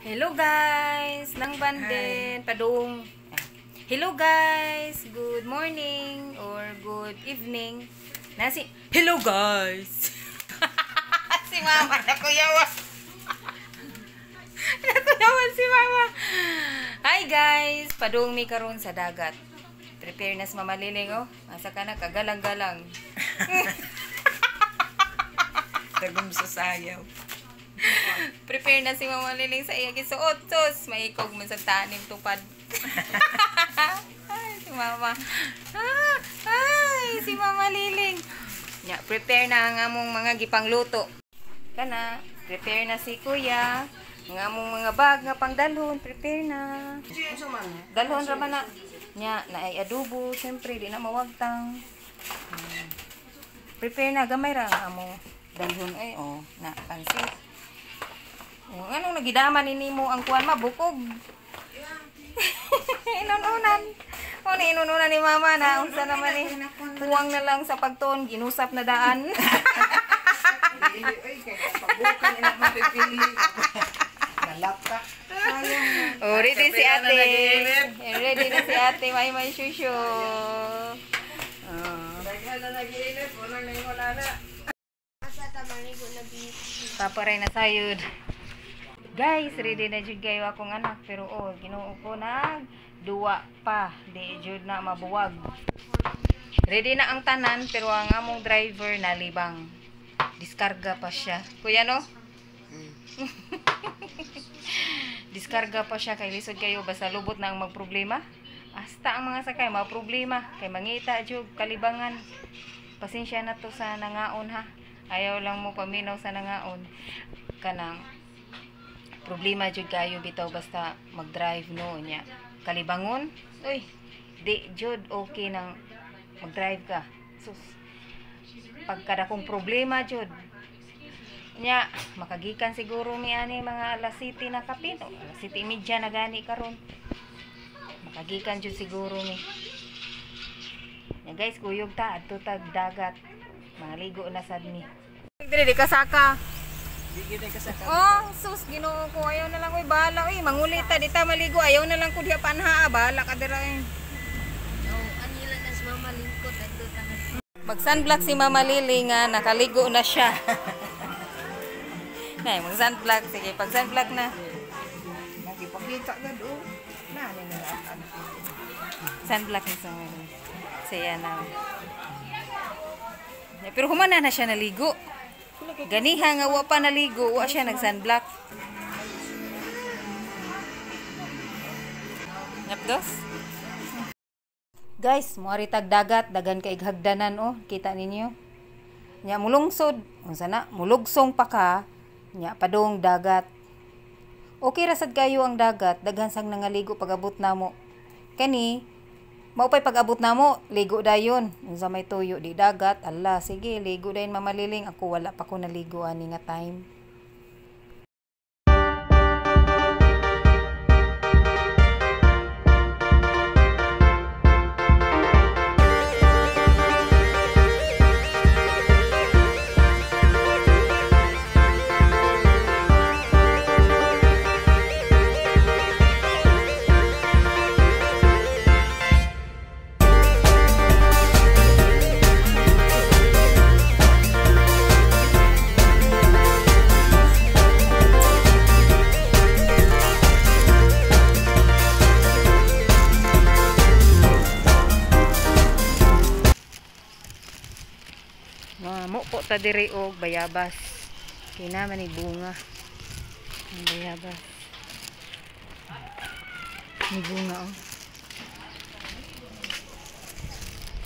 Hello guys, nang banden padung. Hello guys, good morning or good evening. Nasi hello guys. Si mama nakuyawa. Nakuyawa si mama. Hi guys, padung mi karon sa dagat. Prepare na si Mama Liling oh. Asa ka na kagalang-galang. Dagom sa sayaw. Prepare na si Mama Liling sa iya gisuot. Sus, maikog man sa tanim tupad. Ay, si Mama. Ah, ay, si Mama Liling. Nya, prepare na ang among mga gipangluto. Kana, prepare na si Kuya. Ang among mga bag nga pangdalhon, prepare na. Dalhon ra man na. Nya, naay adobo, syempre di na mawagtang. Prepare na gamay ra ang among dalhon ay oh, na pansit. Oh, anong nagidama ni nimo ang kuan mabukog? Inununan. O ni inununan ni mama na unsa naman ni. Puwang na lang sa pagtuon, ginusap na daan. Oh, ready si ate. Ready na si ate, may shusho. Paparay na sayod. Guys, ready na jud kayo akong anak pero oh, Ginoo ko nag duwa pa, di jud na mabuwag. Ready na ang tanan pero ang among driver nalibang. Diskarga pa siya. Kuya no? Diskarga pa siya kay lisod kayo basta lubot na ang magproblema. Hasta ang mga sakay mga problema kay mangita jud kalibangan. Pasensya na to sa nangaon ha. Ayaw lang mo paminaw sa nangaon. Kanang problema jud kayo bitaw basta mag-drive no nya. Kalibangon, uy, di jud okay nang mag-drive ka. Sus. Pagkadakong problema jud. Nya, makagikan siguro mi ani mga alas 7 na kapin. Alas 7:30 na gani karon. Makagikan jud siguro mi. Nya guys, kuyog ta adto tag dagat. Mga ligo na sad mi. Dili di kasaka. Oh, sus, Ginoo ko, ayaw na lang ko'y bahala. Uy, mangulita, di ta maligo. Ayaw na lang ko diha panha, bahala ka dira eh. Oh, anila na si Mama lingkod adto ta. Mag-sunblock si Mama Lily nga nakaligo na siya. Nay, mag-sunblock. Sige, pag-sunblock na. Nakipakita na do. Na ni na. Sunblock ni sa Mama. Saya na. Pero humana na siya naligo. Ganiha nga wa pa naligo, wa siya nag-sunblock. Napdos? Guys, muari tag dagat, dagan kay hagdanan oh, kita ninyo. Nya mulungsod, unsa na, mulugsong pa ka, nya padung dagat. Okay ra sad kayo ang dagat, daghan sang nangaligo pag-abot namo. Kani maupay pag-abot namo, ligo dayon. Unsa may tuyo di dagat, ala sige, ligo dayon Mama Liling. Ako wala pa ko naligo ani nga time. Mupo ta diri og bayabas. Kina man ni bunga. Ang bayabas. Ni bunga oh.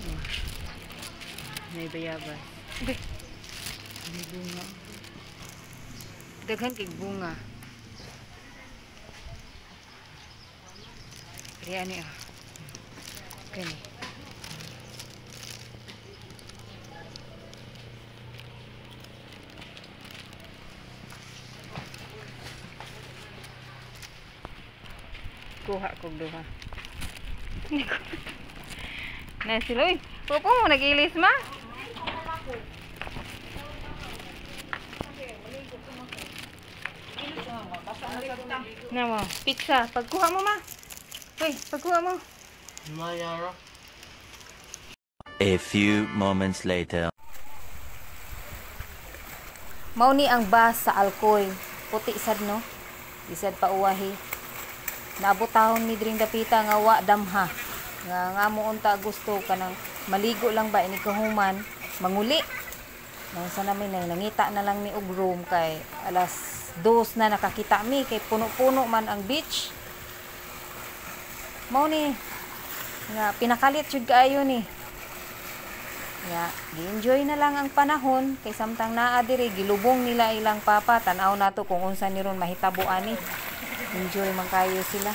Oh. May bayabas. Be. May bunga. Daghan kay bunga. Kaya ani oh. Kani. Kuha kog duha. Na sila oy. Popo mo nagilis ma? Namo, pizza. Pagkuha mo, ma. Hoy, pagkuha mo. Mayara. A few moments later. Mao ni ang bus sa Alcoy. Puti sad no. Bisad pa uwahi. Naabot tahon mi dring dapita nga wa damha. Nga nga mo unta gusto kanang maligo lang ba ini kahuman manguli. Nang sa namin nang nangita na lang mi og room kay alas 2 na nakakita mi kay puno-puno man ang beach. Mao ni nga pinakalit jud kaayo ni. Nga gi-enjoy na lang ang panahon kay samtang naa diri gilubong nila ilang papa, tan-aw nato kung unsa ni ron mahitabo ani. Enjoy man kayo sila.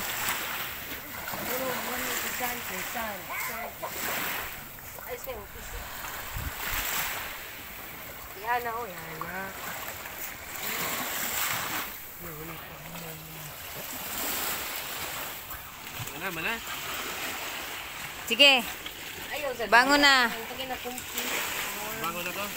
Mana. Sige. Bangon na. Bangon na ko.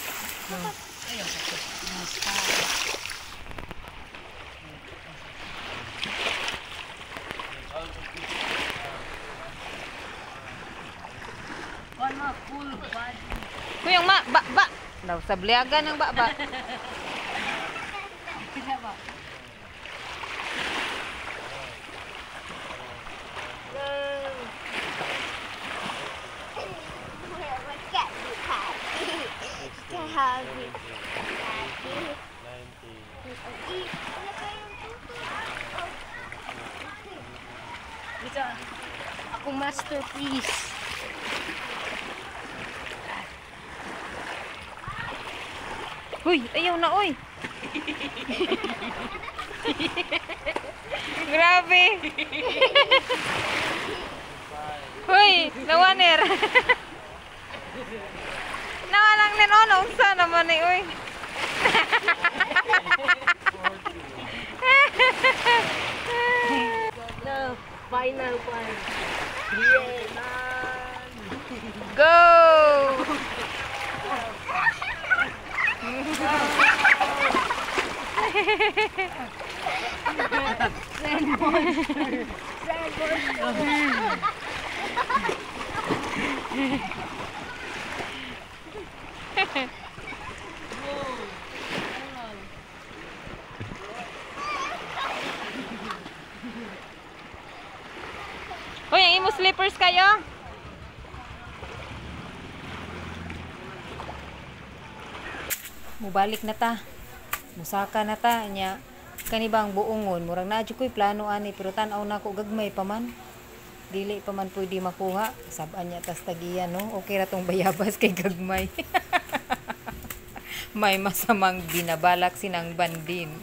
Kuyang ma, ba ba. Daw sabliagan ang ba ba. Ako masterpiece. Huy, ayaw na oy. Grabe. Huy, nawaner. Nawalang nin ono unsa naman ni oy. The final one. Yeah, man. Go! Hoy, ang imo slippers kayo? Mubalik na ta. Musaka na ta nya. Kani bang buongon murag naa jud koy plano ani pero tan-aw nako gagmay pa man. Dili pa man pwede makuha. Sab-an niya tas tagiya no. Okay ra tong bayabas kay gagmay. May masamang binabalak sinang bandin.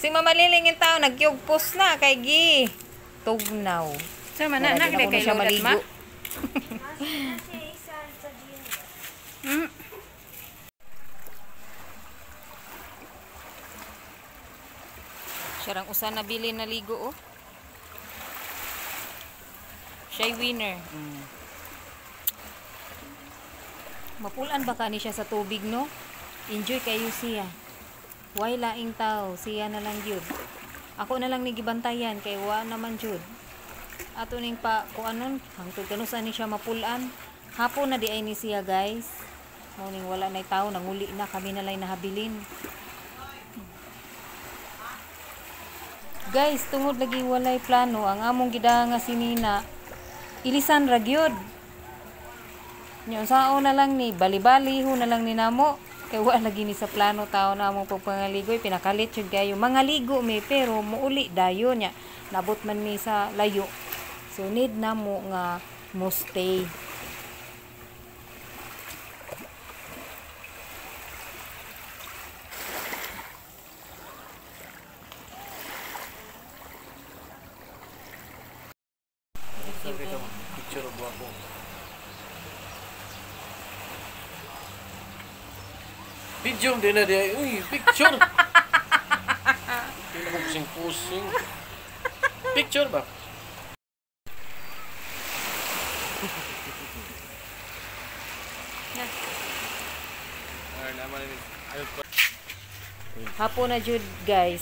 Si Mama Liling yung tao nagyugpos na kay gi tugnaw. So man na Wala din ako kay na siya loadat ma. maligo. Siya rang usa na bili na ligo oh. Siya'y winner. Mapulan ba ka ni siya sa tubig no? Enjoy kayo siya. Why laing tao, siya na lang gyud. Ako na lang ni gibantayan kay wa naman jud. Ato ning pa kuanon hangtod kanusa ni siya mapulan. Hapon na di ay ni siya guys. Mao ning wala nay tao, nanguli na kami na lang nahabilin. Guys, tungod lagi walay plano ang among gidanga nga si Nina ilisan ra gyud. Nya unsaon na lang ni bali-bali ho na lang ni namo kay wa lagi ni sa plano tao na among pagpangaligoy, pinakalit jud kayo mga ligo mi pero muuli dayon nya nabot man mi sa layo. So need na mo nga mo stay. Picture of ako. Video din na di. Uy, picture. Pusing pusing. Picture ba? Hapon na jud guys.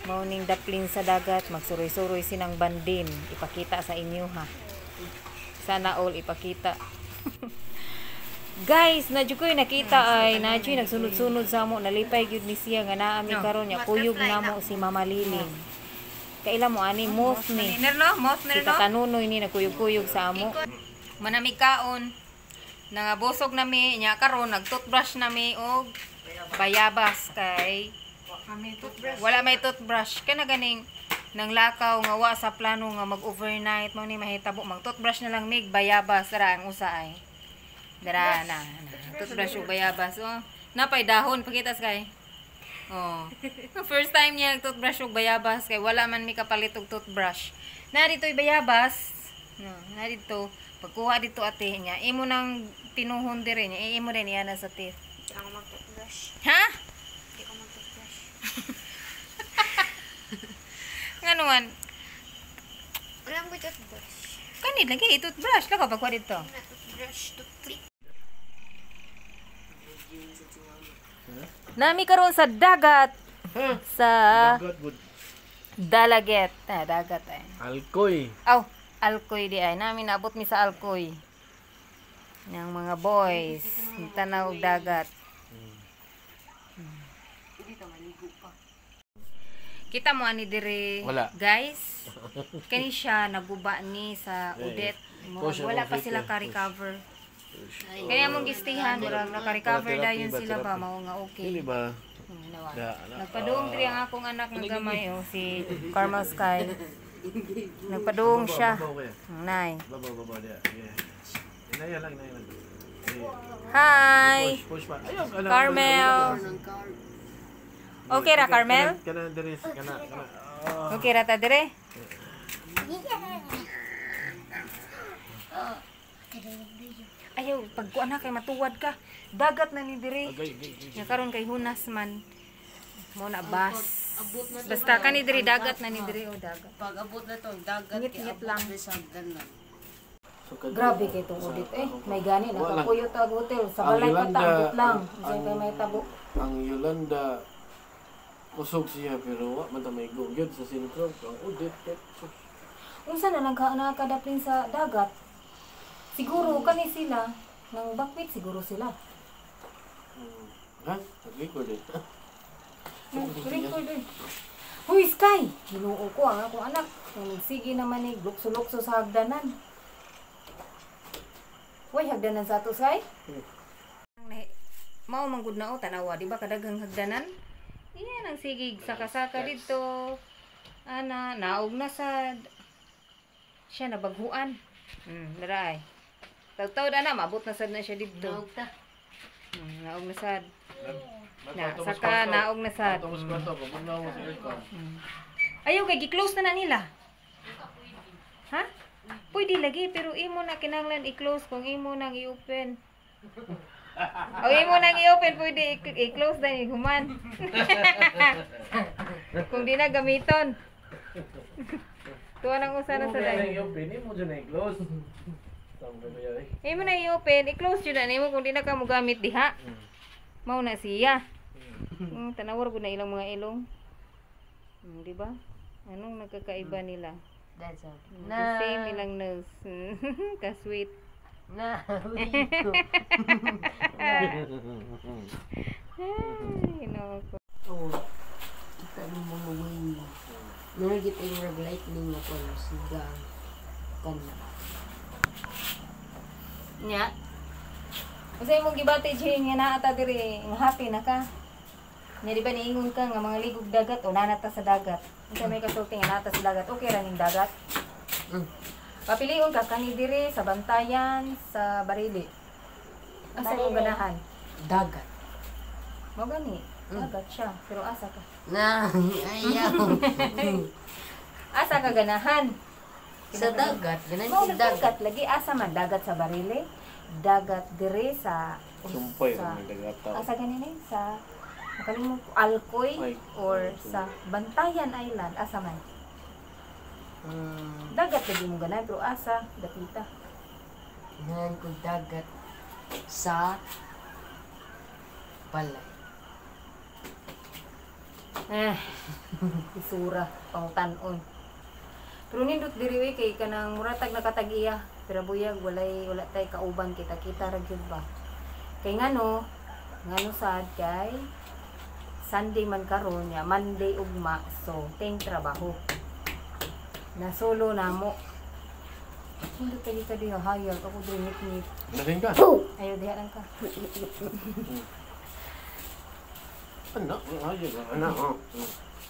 Mao ning daplin sa dagat, magsuroy-suroy sinang bandin. Ipakita sa inyo ha. Sana all ipakita. Guys, na jud ko'y nakita ay na jud nagsunod-sunod sa amo, nalipay gyud ni siya nga naa mi karon nya kuyog namo si Mama Liling. Kaila mo ani moth ni. Nerno, moth Si Tatanunoy ni nagkuyog-kuyog sa amo. Manami kaon. Nangabusog nami nya karon nag-toothbrush nami og bayabas kay wala may toothbrush. Kana ganing nang lakaw nga wa sa plano nga mag-overnight mao ni mahitabo mag-toothbrush na lang mig bayabas ra ang usa ay. Dara na, na. Toothbrush ug bayabas oh. Napay dahon pakita kay. Oh. First time niya nag-toothbrush ug bayabas kay wala man mi kapalit og toothbrush. Na dito'y bayabas. No, na dito pagkuha dito ate niya, imo nang pinuhon dire niya, imo din niya na sa teeth. Hindi ako mag-toothbrush. Ha? Hindi ako mag-toothbrush. Ngano man? Alam ko toothbrush. Kani lagi toothbrush lakaw pagkuha dito. Na toothbrush, toothpick. Nami karon sa dagat sa Dagat good. Dalaget. Ah, dagat ay. Alkoy. Aw, Alcoy di ay. Nami naabot mi sa Alcoy. Ng mga boys, tanaw og dagat. Kita mo ani dire, Wala. guys. Kani siya naguba ni sa Udet. Murag Push, wala pa push, sila push. ka-recover. Kaya mong gistihan, murag naka-recover Therapy dayon ba, sila ba therapy? mao nga okay. Dili ba? Nawa. Da, ala. Nagpaduong diri ang akong anak nga gamay oh, si Carmel Sky. Nagpaduong siya. Babaw kaya. Nay. Babaw, babaw diya. Yeah. Inaya lang, inaya lang. Yeah. Hi. Push, push pa. Ayaw, ala, Carmel. Okay ra Carmel? Kana diri, kana, kana. Ah. Okay ra ta dire? Ayaw, pagkuan na kay matuwad ka. Dagat na ni dire. Agay, agay, agay. Nya karon kay hunas man. Mo na bas. Basta kani diri dagat na ni diri o dagat. Pag abot na to, dagat Ngit-ngit lang. sa hagdanan. So, kadto- Grabe kay itong audit eh. May gani Wala. nakapuyot ang hotel sa Ang balay pa Yolanda, taabot lang. Unsay ang- kay may tabo. Ang Yolanda kusog siya pero wa man ta may gyud sa sentro. Ang Udit kay sus. Unsa na lang ka nakadaplin sa dagat? Siguro kani sila nang bakwit siguro sila. Ha? Nag-record eh. Record eh. Huy, Sky! Ginoo ko ang akong anak. Sige naman eh, lukso-lukso sa hagdanan. Uy, hagdanan sa ato, Sky? Mao man gud na o tanawa, di ba kadaghang hagdanan? Iyan ang sigig saka-saka dito. Ana, naog na sad. Siya nabaghuan. Dara ay. Tawtawd ana, maabot na sad na siya dito. Naog ta. Naog na sad. Na, saka naog na sad. Tapos kwarto, pagpugnaw mo sa aircon. Ayaw, kay gi-close na na nila. Ha? Pwede lagi, pero imo na kinahanglan i-close kung imo nang i-open. O imo nang i-open, pwede i-close na human. Kung di na gamiton. Tuwa nang usa na sa Kung day. i-open, imo dyan na i-close. Tama ba yan eh? Imo na i-open, i-close jud na nimo kung di na ka mogamit diha. Mao na siya. Tanawar gud na ilang mga ilong. Di ba? Anong nagkakaiba nila? That's all. The same ilang nose. Ka-sweet. Na. Ay, Ginoo ko. Oh. Kita mo mga wave. Meron kita yung rag lightning na kung siga. Kana. Nya. Unsa imong gibati Jane nga naa ta diri nga happy na ka? Nya di ba niingon ka nga mga ligog dagat o nanata sa dagat? Unsa may kasulti nga naa ta sa dagat? Okay ra ning dagat? Mm. Papilion ka kani diri sa Bantayan, sa Barili. Asa imong ganahan? Dagat. Mao gani. Dagat siya, pero asa ka? Na, ayaw. Asa ka ganahan? Sa dagat. Ganan Mao si dagat. dagat lagi asa man dagat sa Barili, dagat diri sa Sumpay sa rin may dagata. asa ganin eh sa nakalimot ko, Alcoy Ay, or sa Bantayan Island asa man dagat lagi mo ganahan pero asa dapita Ganan ko dagat sa balay. Eh, isura, pangutanon. Pero nindot diri we kay kanang muratag nakatag-iya, pero buyag walay wala tay kauban, kita-kita ra gyud ba. Kay ngano, ngano sad kay Sunday man karon ya, Monday ugma, so ting trabaho. Na solo namo. Nindot kay ka diha hayag ako diri ngit-ngit. Daling ka. Ayo diha lang ka. Ano? Ayun, ano? Oh.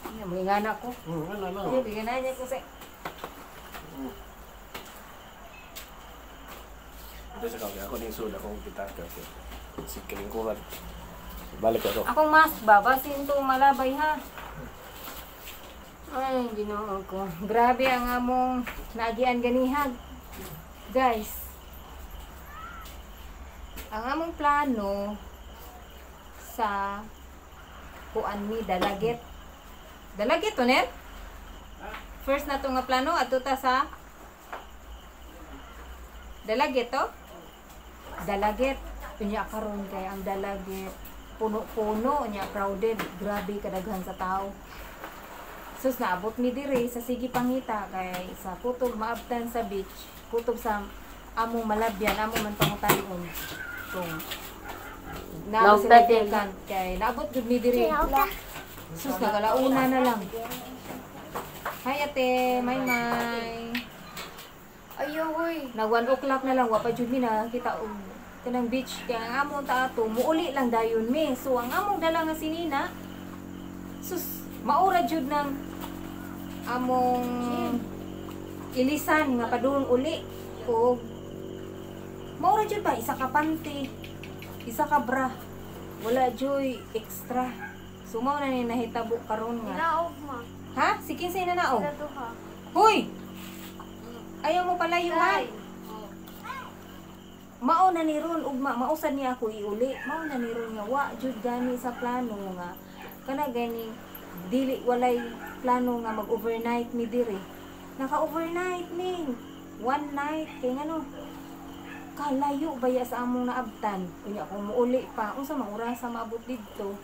Ano mo ingana ko? Ano lang. Ayo bigyan niya ko sa Ito sa kawag ako ning sud akong pitaka kasi si kalingkuran. Balik ako. Akong mask ba? Basin to malabay ha. Ay, Ginoo ko. Grabe ang among naagian ganihag. Guys, ang among plano sa kuan mi Dalaget. Dalaget to, Ner? First na to nga plano adto ta sa Dalaget to? Dalaget. Unya karon kay ang Dalaget puno-puno nya, crowded, grabe kadaghan sa tao. Sus, naabot mi diri sa sige pangita kay sa kutob maabtan sa beach, kutob sa among malabyan, among man pangutanon kung naabot sila vacant kay naabot gud mi diri. Sus, nagalauna na lang. Hi ate, may may. Ayaw, oy. Nag 1 o'clock na lang, wa pa jud mi nakakita og kanang beach kay ang among ta ato muuli lang dayon mi. So ang among dala nga sinina, sus, maura jud ng among ilisan nga padulong uli og maura jud ba isa ka panty, isa ka bra, wala joy extra. So mao na ni nahitabo karon nga. Naog ma. Ha? Si kinsay na naog? Sila duha. Hoy! Ayaw mo palayo ha? Mao na ni ron ugma, mausad niya ako iuli. Mao na ni ron nga wa jud gani sa plano nga kana gani dili walay plano nga mag-overnight mi diri. Naka-overnight mi. One night kay ngano kalayo baya sa among naabtan. Unya kung muuli pa unsa man orasa maabot didto.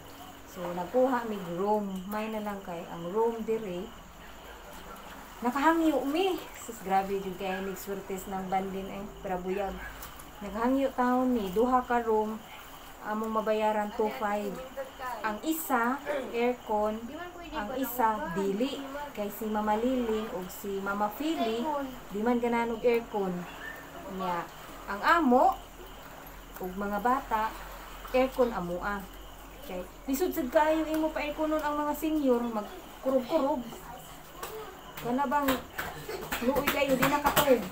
So nagkuha mig room, may na lang kay ang room diri. Nakahangyo mi. Sus, grabe jud kay mig swertes ng bandin eh, pero buyag. Naghangyo taon mi, duha ka room, among mabayaran 2.5. Ang isa aircon, ang isa dili kay si Mama Liling ug si Mama Fili di man ganan og aircon. Nya, ang amo ug mga bata aircon amoa. Kay lisod sad kaayo imo pa airconon ang mga senior magkurog-kurog. Kana bang luoy kayo di nakatog.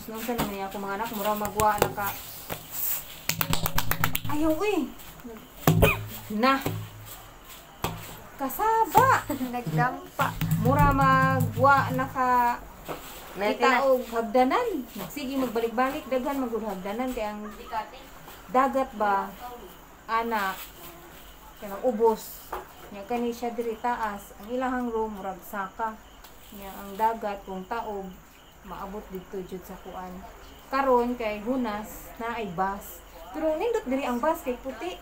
Sus, nung sa naman ako mga anak, mura magwa naka. Ayaw eh. Na. Kasaba. Nagdampa. Mura magwa naka kita og hagdanan. Sige magbalik-balik daghan magud hagdanan kay ang dagat ba ana kanang ubos. Nya kani siya diri taas, ang ilahang room murag saka. Nya ang dagat kung taob maabot didto jud sa kuan. Karon kay hunas na ay bus. Pero nindot diri ang bus kay puti.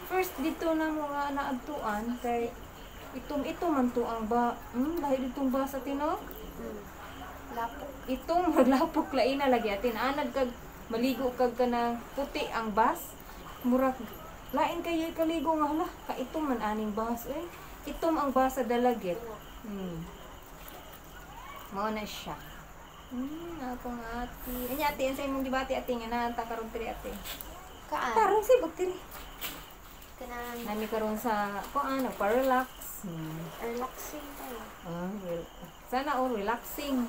First dito na mo nga naadtuan kay itom-itom man to ang ba. Lahi ditong bus atin no? Lapok. Itong maglapok laina lagi atin anad kag maligo kag kanang puti ang bus. Murag lain kayo kaligo nga hala kaitom man aning bus eh. Itom ang bus sa Dalaget. Mao na siya. Akong ate. Anya ate, sa imong gibati ate nga naanta karon diri ate. Kaan. Tarong si bakteri. Kanang Nami karon sa kuan nagpa-relax. Relaxing tayo. Ah, sana all relaxing.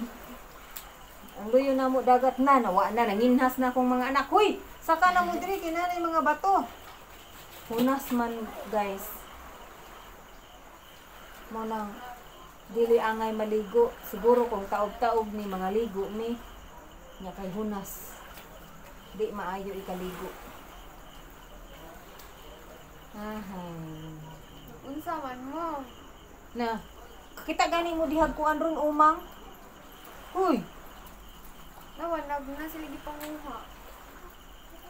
Ang luyo na mo dagat na, nawa na, nanginhas na akong mga anak. Hoy, saka na mo diri kinanay mga bato. Hunas man, guys. Mo nang dili angay maligo. Siguro kung taob-taob ni mga ligo ni nya kay hunas. Di maayo ikaligo. Aha. Unsa man mo? Na, kita gani mo dihag kuan ron umang. Huy, Nawanag na sila gipanguha.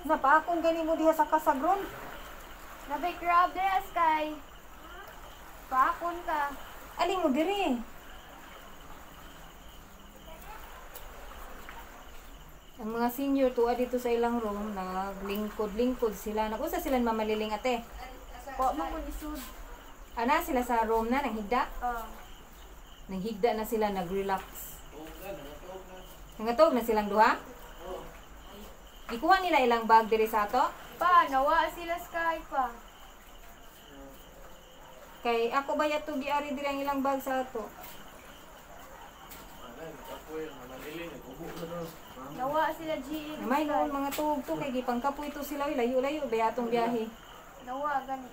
napaakon gani mo diha sa kasagron. Nabay crab dira sky. Paakon ka. Alin mo diri? Ang mga senior tuwa dito sa ilang room, naglingkod-lingkod sila. Nag-usa sila ni Mama Liling, ate. Wa man ko nisud. Ana sila sa room na, nanghigda. Ah. Nanghigda na sila, nag-relax. Nangatog na silang duha? Ikuha nila ilang bag diri sa ato? Pa, nawa sila sky pa. Kay ako ba yato giari diri ang ilang bag sa ato? Ana, nakapoy, manalili, nag-ubo na daw. Nawa sila GE. Namay noon mga tuog to kay gipangkapoy to sila, oy, layo-layo ba atong biyahe. Nawa gani.